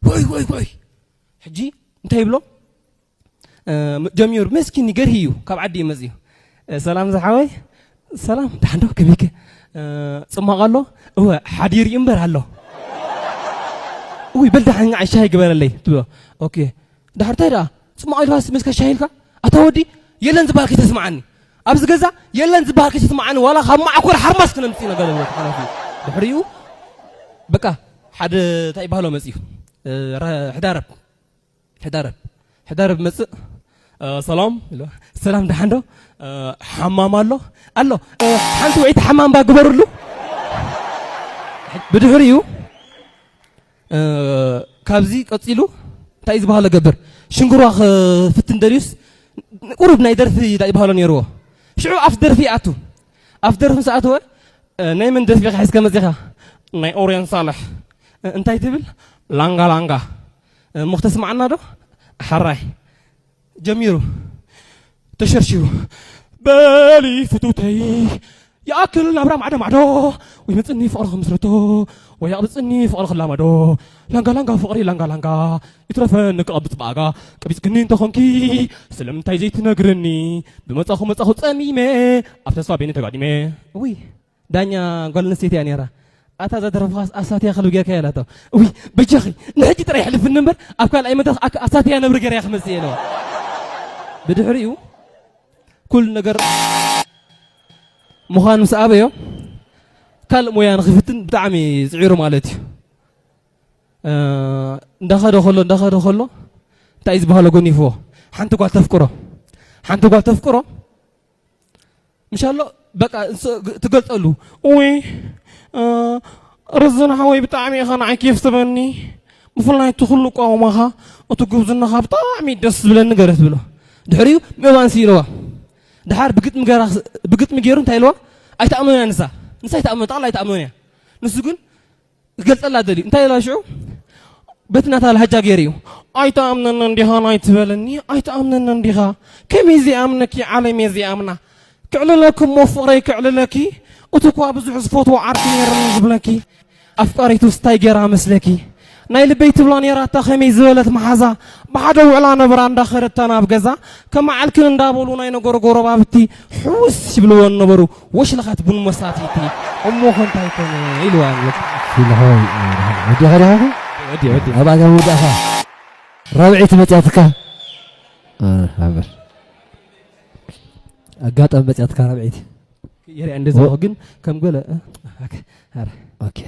ጎይ ጎይ ጎይ። ሕጂ እንታይ ይብሎ? እ፣ ጀሚሩ መስኪን ገርሂ እዩ፣ ካብ ዓዲ እዩ መፅዩ። እ፣ ሰላም ዝሓወይ። ሰላም፣ ደሓን ዶ? ከመይከ? እ፣ ጽማቕ ኣሎ? እወ፣ ሓዲሩ እዩ እምበር ኣሎ። እውይ፣ በል ደሓን፣ ንዓይ ሻሂ ግበረለይ፣ ትብሎ። ኦኬ። ድሓር እንታይ ደኣ? ጽማቕ ኢልካስ መስከ ሻሂ ኢልካ? ኣታ ወዲ፣ የለን ዝበሃል ከይተስምዓኒ። ኣብዚ ገዛ የለን ዝበሃል ከይተስምዓኒ፣ ዋላ ካብ ማዕኮር ሓርማስ ክነምጽእ ኢና ገለ ብሎ ሓላፊ። ድሕሪኡ፣ በቃ፣ ሓደ እንታይ ይበሃሎ መጽዩ። እ፣ ረ-፣ ሕዳረብ። ሕዳረብ። ሕዳረብ መጽእ። እ፣ ሰላም ኢሎ። ሰላም ደሓን ዶ? እ፣ ሓማም ኣሎ? ኣሎ። እ፣ ሓንቲ ውዕይቲ ሓማም ባ ግበርሉ። ብድሕሪኡ፣ እ፣ ካብዚ ቀጺሉ እንታይ ዝበሃሎ ገብር? ሽንግሯ ክፍትን ደልዩስ ቁሩብ ናይ ደርፊ እንታይ ዝበሃሎ ነይርዎ? ሽዑ ኣፍ ደርፊ ይኣቱ። ኣፍ ደርፊ ምስ ኣተወ፣ እ፣ ናይ መን ደርፊ ኢኻ ሒዝካ መጺኻ? ናይ ኦርዮን ሳልሕ። እ፣ እንታይ ትብል? ላንጋ ላንጋ። እ፣ እሞ ክተስምዓና ዶ? ሓራይ። ጀሚሩ። ተሸርሺሩ። በሊ ፍትውተይ። ይኣክል ናብራ ማዕዶ ማዕዶ። ወይ መጽኒ ፍቕሪ ክምስርቶ። ወይ ኣቕብጽኒ ፍቕሪ ክላመዶ። ላንጋ ላንጋ ፍቕሪ ላንጋ ላንጋ። ይትረፈኒ ክቐብጽ ብኣጋ። ቀቢጽክኒ እንተኾንኪ ስለምንታይ ዘይትነግርኒ? ብመጻኹ መጻኹ ጸሚመ። ኣብ ተስፋ ቤኒ ተጋዲመ። ውይ። ዳኛ ጓል ኣንስተይቲ እያ ነይራ። ኣታ እዛ ደረፍኻስ ኣሳትያ ክልብ ጌርካ እያ ኢላቶ። እውይ በጃኺ ንሕጂ ጥራይ ሕልፍኒ እምበር ኣብ ካልኣይ መድረኽ ኣክ-፣ ኣሳትያ ነብሪ ገይራ እያ ክመጽእ እየ ኢለዋ። ብድሕሪኡ ኩሉ ነገር ምዃኑ ምስ ኣበዮ ካልእ ሞያ ንኽፍትን ብጣዕሚ ጽዒሩ ማለት እዩ። እ፣ እንዳኸደ ከሎ እንዳኸደ ከሎ እንታይ እዩ ዝበሃሎ ጎኒፍዎ። ሓንቲ ጓል ተፍቅሮ፣ ሓንቲ ጓል ተፍቅሮ ምሻሎ በቃ እሱ ግ-፣ ትገልጸሉ። እውይ፣ እ፣ ርዝን ሓወይ ብጣዕሚ ኢኻ ንዓይ ኬፍ ትበኒ። ብፍላይ እቲ ኩሉ ቋውማኻ፣ እቲ ጉብዝናኻ ብጣዕሚ ደስ ዝብለኒ ገለ ትብሎ። ድሕሪኡ ምእባን ስኢልዋ። ድሓር ብግጥሚ ገራ-፣ ብግጥሚ ገይሩ እንታይ ኢልዋ? ኣይትኣምኖን እያ ንሳ። ንሳ ኣይትኣምኖ፣ ጠቕላላ ኣይትኣምኖን እያ። ንሱ ግን ክገልጸላ ደልዩ። እንታይ ኢላ ሽዑ? በቲ ናታ ላህጃ ገይሩ እዩ። "ኣይትኣምነኒ እንዲኻ ናይ ትበለኒ፣ ኣይትኣምነኒ እንዲኻ። ከመይ ዘይኣምነኪ ዓለመይ ዘይኣምና። ክዕልለኪ እሞ ፍቕረይ ክዕልለኪ፣ እቲ እኳ ብዙሕ ዝፈትዎ ዓርኪ ነይርኒ ዝብለኪ። ኣፍቃሪቱስ እንታይ ገይራ መስለኪ? ናይ ልበይ ትብላ ነይራ እታ ከመይ ዝበለት መሓዛ። ብሓደ ውዕላ ነበራ እንዳኸደታ ናብ ገዛ። ከመዓልክን እንዳበሉ ናይ ነገሩ ጎረባብቲ ሕውስ ይብልወን ነበሩ። ወሽለኻት ቡን መሳትይቲ እሞ ኸ እንታይ ኮነ?" ኢልዋ ኣሎ። ኢልኻ ወይ? ወዲኻ ዲኻ? ወዲ፣ ወዲ። ኣብ ኣጋ መውዳእኻ ራብዐይቲ መጽያትካ? እ፣ ሃበር። ኣጋጣሚ መጽያትካ ራብዐይቲ። የሪያ እንደዚ ኦ። ግን ከም ገለ፣ እ፣ ኦኬ፣ ኣረ። ኦኬ።